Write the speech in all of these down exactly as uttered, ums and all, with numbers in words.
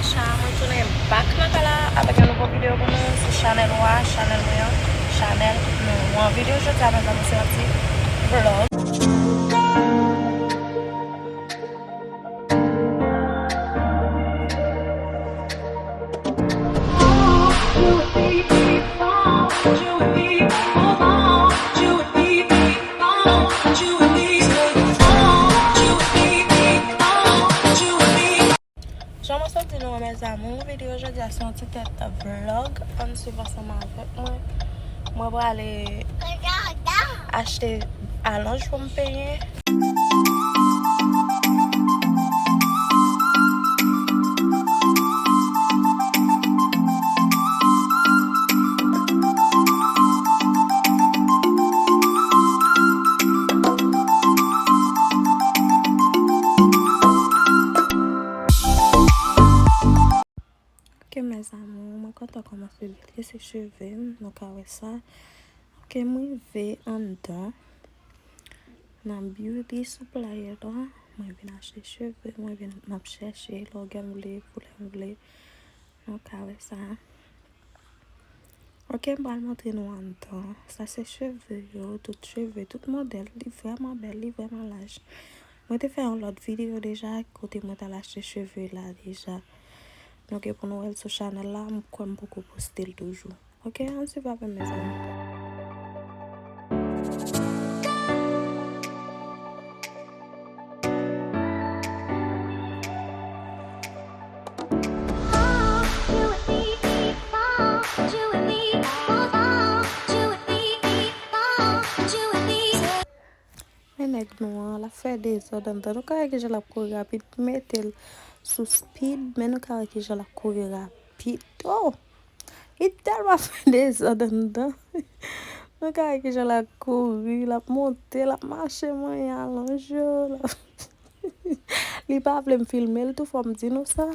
Cha, mwen tounen back nan kay la avèk yon nouvo videyo pou nou sou chanèl ou a, chanèl mwen an, chanèl nou an. Videyo jodi a, mezanmi, se yon ti vlog. Jan mwen sot di nou an, mes amours, videyo jodi a se yon ti tèt vlog. Ann swiv ansanm avèk mwen. Mwen prale achte alonj pou m penyen. Ok, mes amours, mwen kontan kòman se trese cheve m, nou ka wè sa. Ok, m rive anndan nan beauty supply la. Mwen vin achte cheve, mwen vin, m ap chèche lògè m vle, koulè m vle. Nou ka wè sa. Ok, m pral montre nou anndan. Sa se cheve yo, tout cheve, tout modèl. Li vrèman bèl, li vrèman laj. Mwen te fè yon lòt videyo deja kote mwen t al achte cheve la deja. Donk, e pou nou wè l sou chanèl la, m kwè m poko poste l toujou. Ok, ann swiv avè m, mezanmi. Men nèg nou an, l ap fè dezòd anndan. Nou ka wè kijan l ap kouri rapid. M mete l sou speed, men nou ka wè kijan l ap kouri rapid. Oh! Li tèlman fè dezòd anndan. Nou ka wè kijan l ap kouri, l ap monte, l ap mache, manyen alonj yo. L ap Li pa vle m filme l tou, fò m di nou sa.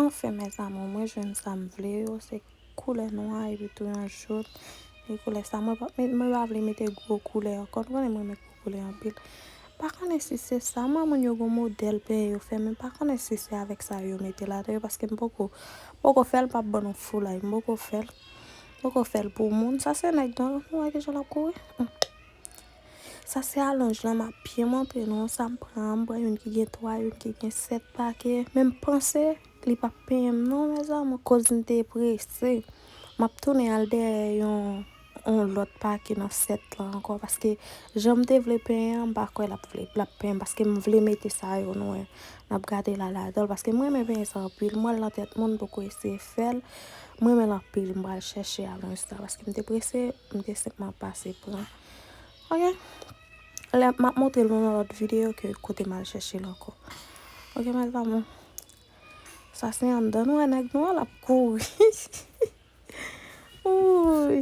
Anfen, mes amours, mwen jwenn sa m vle yo, se koulè nwa epi tou yon jòn. E koulè sa, mwen pa, mwen pa vle mete gwo koulè ankò. Nou konnen mwen renmen gwo koulè anpil. Pa konnen si se sa, mwen, moun yo gon modèl penyen yo fè, men pa konnen si se avèk sa yo mete ladan yo, paske m poko, poko fè l, m p ap ban nou foulay, m poko fè l. Poko fè l pou moun. Sa se nèg nan, nou wè kijan l ap kouri. Hmm. Sa se alonj lan, m ap byen montre nou. Sa m pran, m pran youn ki gen twa, youn ki gen sèt pake. Men m panse li p ap penyen m non, mes amours, koz m te prese. M ap tounen al dèyè yon, yon lòt pake nan sèt lan ankò, paske jan m te vle penyen an, m pa kwè l ap vle, l ap penyen m, paske m vle mete sa yo, nou wè. N ap gade la ladan l, paske m renmen penyen sa anpil. M wè l nan tèt moun, m poko eseye fè l. M renmen l anpil, m pral chèche alonj sa, paske m te prese, m te senpman pase pran. Ok? Lè, m ap montre nou nan lòt videyo ke kote m al chèche l ankò. Ok, mes amours. Sa se anndan, nou wè nèg nou an, l ap kouri. Wouy.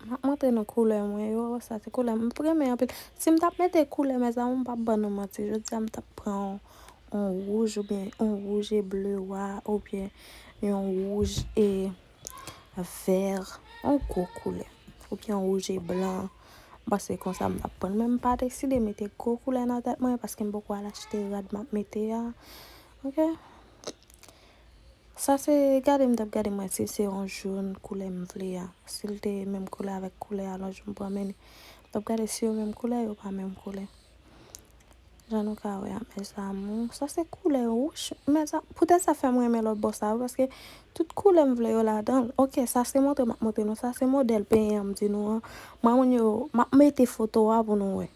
M ap montre nou koulè mwen yo, sa se koulè m renmen anpil. Si m t ap mete koulè, mes amours, m p ap ban nou manti. Jodi a, m t ap pran yon, yon wouj oubyen yon wouj e ble wa oubyen yon wouj e vè, yon gwo koulè. Oubyen yon wouj e blan. M panse konsa m t ap pran. Men m pa deside mete gwo koulè nan tèt mwen paske m poko al achte rad m ap mete a. Ok? Sa se, gade m t ap gade mwen si se yon jòn koulè m vle a. Si l te menm koulè avèk koulè alonj m pran, men m t ap gade si yo menm koulè, yo pa menm koulè. Jan nou ka wè a, mes amours. Sa se koulè wouj. Mes a-, poutèt sa fè m renmen lòt bò sa yo, paske tout koulè m vle yo ladan l. Ok, sa se montre m ap montre nou. Sa se modèl penyen an m di nou an. Mwen, moun yo, m ap mete foto a pou nou wè.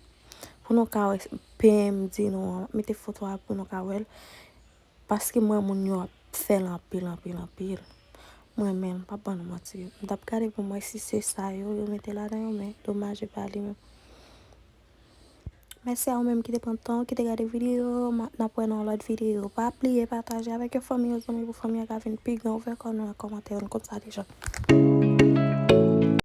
Pou nou ka wè penyen m di nou an. M ap mete foto a pou nou ka wè l. Paske m wè moun yo ap fè l anpil, anpil, anpil. Mwen menm, m p ap ban nou manti. M t ap gade pou m wè si se sa yo, yo mete ladan yo, men domaj e pa li menm. Mèsi a ou menm ki te pran tan, ki te gade videyo. M a-, n ap wè nan yon lòt videyo. Pa bliye pataje avèk yon fanmi, yon zanmi pou fanmi an ka vin pi gran. Ouvè kò nou nan kòmantè yo, nou konn sa deja.